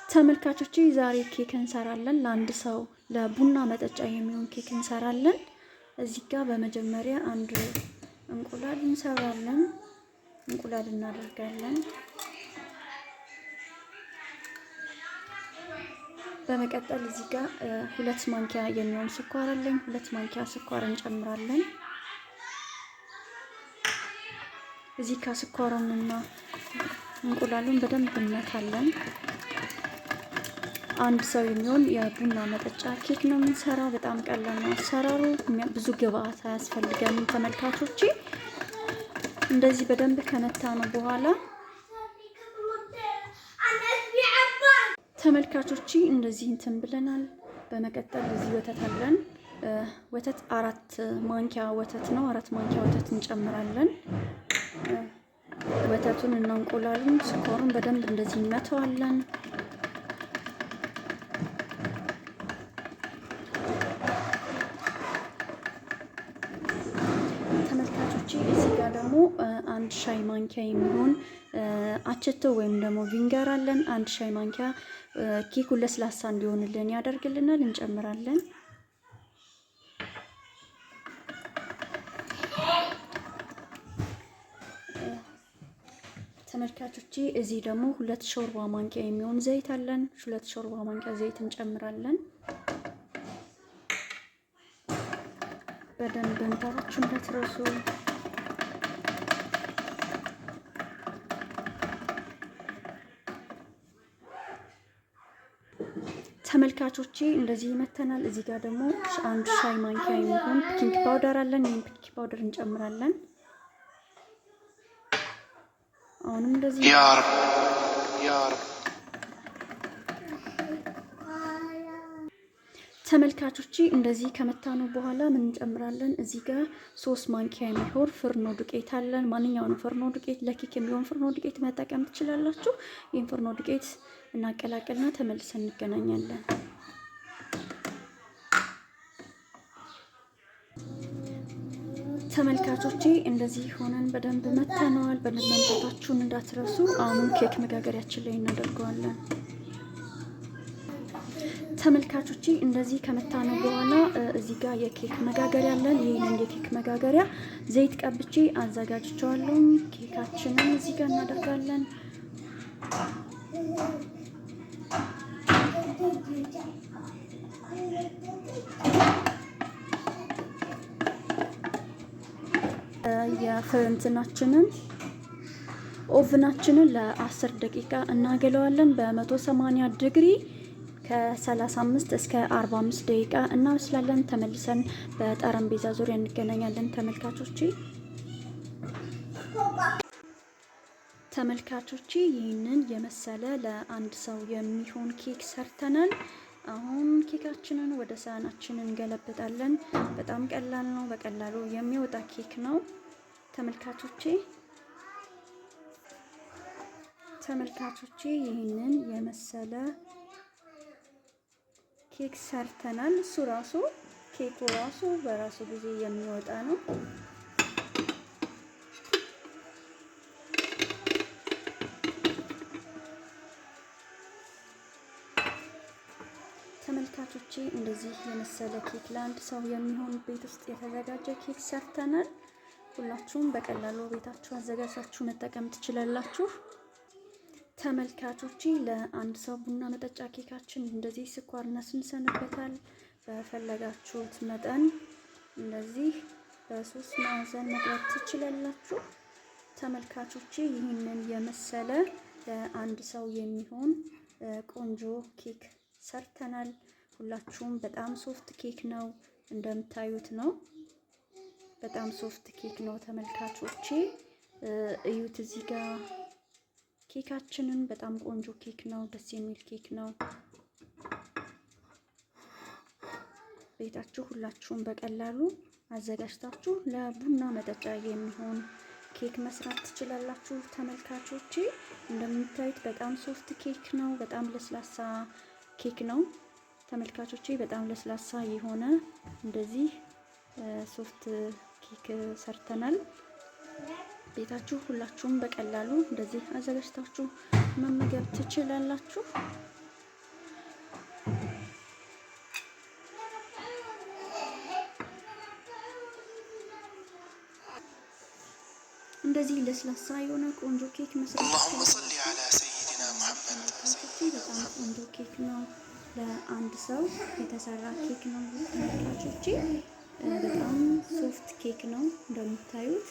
ተመልካቾቼ ዛሬ ኬክ እንሰራለን። ለአንድ ሰው ለቡና መጠጫ የሚሆን ኬክ እንሰራለን። እዚህ ጋር በመጀመሪያ አንድ እንቁላል እንሰራለን። እንቁላል እናደርጋለን። በመቀጠል እዚህ ጋር 2 ማንኪያ የሚሆን ስኳር አለኝ። 2 ማንኪያ ስኳር እንጨምራለን። እዚህ ጋር ስኳሩንና እንቁላሉን በደንብ እንመታለን። አንድ ሰው የሚሆን የቡና መጠጫ ኬክ ነው የምንሰራው። በጣም ቀላል ነው አሰራሩ፣ ብዙ ግብአት አያስፈልገንም። ተመልካቾቼ እንደዚህ በደንብ ከመታ ነው በኋላ ተመልካቾቼ እንደዚህ እንትን ብለናል። በመቀጠል እዚህ ወተት አለን። ወተት 4 ማንኪያ ወተት ነው። 4 ማንኪያ ወተት እንጨምራለን። ወተቱን እና እንቁላሉን ስኳሩን በደንብ እንደዚህ እንመታዋለን። ተመልካቾቼ እዚህ ጋር ደግሞ 1 ሻይ ማንኪያ የሚሆን አቸቶ ወይም ደግሞ vinegar አለን። 1 ሻይ ማንኪያ ኬኩ ለስላሳ እንዲሆንልን ያደርግልናል። እንጨምራለን። ተመልካቾቼ እዚህ ደግሞ 2 ሾርባ ማንኪያ የሚሆን ዘይት አለን። 2 ሾርባ ማንኪያ ዘይት እንጨምራለን። በደንብ እንታችሁ እንዳትረሱ። ተመልካቾቼ እንደዚህ ይመተናል። እዚህ ጋር ደግሞ 1 ሻይ ማንኪያ የሚሆን baking powder አለን። ይሄን baking powder እንጨምራለን። አሁንም እንደዚህ ተመልካቾቼ እንደዚህ ከመታነው በኋላ ምን እንጨምራለን? እዚህ ጋር 3 ማንኪያ የሚሆን ፍርኖ ዱቄት አለን። ማንኛውንም ፍርኖ ዱቄት ለኬክ የሚሆን ፍርኖ ዱቄት መጠቀም ትችላላችሁ። ይሄን ፍርኖ ዱቄት እናቀላቅልና ተመልሰን እንገናኛለን። ተመልካቾቼ እንደዚህ ሆነን በደንብ መተነዋል። በደንብ መምታታችሁን እንዳትረሱ። አሁን ኬክ መጋገሪያችን ላይ እናደርገዋለን። ተመልካቾቼ እንደዚህ ከመታነው በኋላ እዚህ ጋር የኬክ መጋገሪያ አለን። ይሄንን የኬክ መጋገሪያ ዘይት ቀብቼ አዘጋጅቼዋለሁ። ኬካችንን እዚህ ጋር እናደርጋለን። የፍንትናችንን oven ኣችንን ለ10 ደቂቃ እናገለዋለን። በ180 ዲግሪ ከ35 እስከ 45 ደቂቃ እናበስላለን። ተመልሰን በጠረጴዛ ዙሪያ እንገናኛለን። ተመልካቾቼ ይህንን የመሰለ ለአንድ ሰው የሚሆን ኬክ ሰርተናል። አሁን ኬካችንን ወደ ሳህናችን እንገለብጣለን። በጣም ቀላል ነው። በቀላሉ የሚወጣ ኬክ ነው። ተመልካቾቼ ይህንን የመሰለ ኬክ ሰርተናል። እሱ ራሱ ኬኩ ራሱ በራሱ ጊዜ የሚወጣ ነው። ተመልካቾቼ እንደዚህ የመሰለ ኬክ ለአንድ ሰው የሚሆን ቤት ውስጥ የተዘጋጀ ኬክ ሰርተናል። ሁላችሁም በቀላሉ ቤታችሁ አዘጋጅታችሁ መጠቀም ትችላላችሁ። ተመልካቾቼ ለአንድ ሰው ቡና መጠጫ ኬካችን እንደዚህ ስኳር ነስንሰንበታል። በፈለጋችሁት መጠን እንደዚህ በ3 ማዕዘን መቁረጥ ትችላላችሁ። ተመልካቾቼ ይህንን የመሰለ ለአንድ ሰው የሚሆን ቆንጆ ኬክ ሰርተናል። ሁላችሁም በጣም soft ኬክ ነው እንደምታዩት ነው። በጣም soft ኬክ ነው ተመልካቾቼ እዩት። እዚህ ጋር ኬካችንን በጣም ቆንጆ ኬክ ነው። ደስ የሚል ኬክ ነው። ቤታችሁ ሁላችሁም በቀላሉ አዘጋጅታችሁ ለቡና መጠጫ የሚሆን ኬክ መስራት ትችላላችሁ። ተመልካቾቼ እንደምታዩት በጣም soft ኬክ ነው። በጣም ለስላሳ ኬክ ነው። ተመልካቾቼ በጣም ለስላሳ የሆነ እንደዚህ soft ኬክ ሰርተናል። ቤታችሁ ሁላችሁም በቀላሉ እንደዚህ አዘጋጅታችሁ መመገብ ትችላላችሁ። እንደዚህ ለስላሳ የሆነ ቆንጆ ኬክ መስራት اللهم صل على سيدنا محمد. ተመልካቾቼ። በጣም ቆንጆ ኬክ ነው። ለአንድ ሰው የተሰራ ኬክ ነው ተመልካቾቼ። በጣም soft ኬክ ነው እንደምታዩት።